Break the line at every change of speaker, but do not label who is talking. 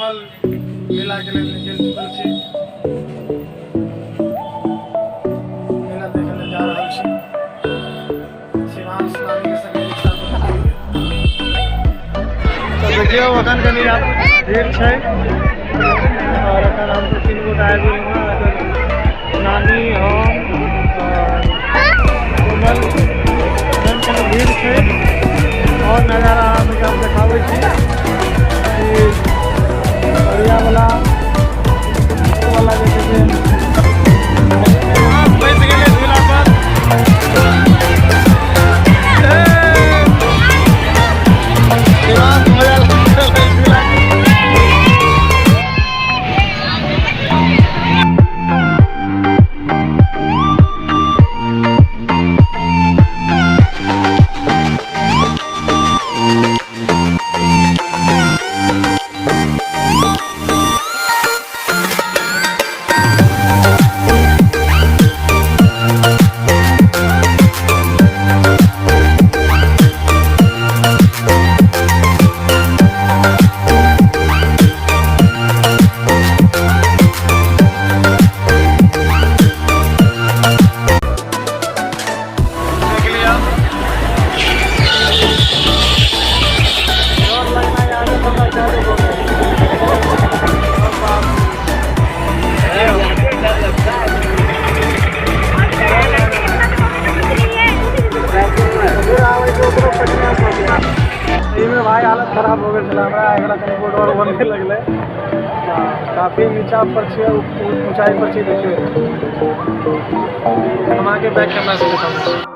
कोमल मेला के लेल निकलि चुकल छी। मेला देखै लए जा रहल छी। शिवांश नानी के संगे रिक्शा पर। तऽ देखियौ, एखन कनि आब भीड़ छै और एखन हमसब तीन गोटा आबि गेलहुँ हँ। एखन नानी, हम और कोमल। एखन कनि भीड़ छै और नजारा अहाँके हम देखाबै छी कि अरियावला वाला जे छै से बैस गेलै झूला पर। शिवांश मजा लागल झूला। देख लिअ, डर लगना है आगे हमरा चारू बगल। बाप रे। फिर आबै छै ओकरो पटना से। एहिमे भाई हालत खराब हो गेल छलै हमरा। एकरा कनिको डर बनने लगलै। काफी नीचा पर छियै, ऊंचाई पर छियै। देखियौ, हम अहाँके बैक कैमरा से देखाबै छी।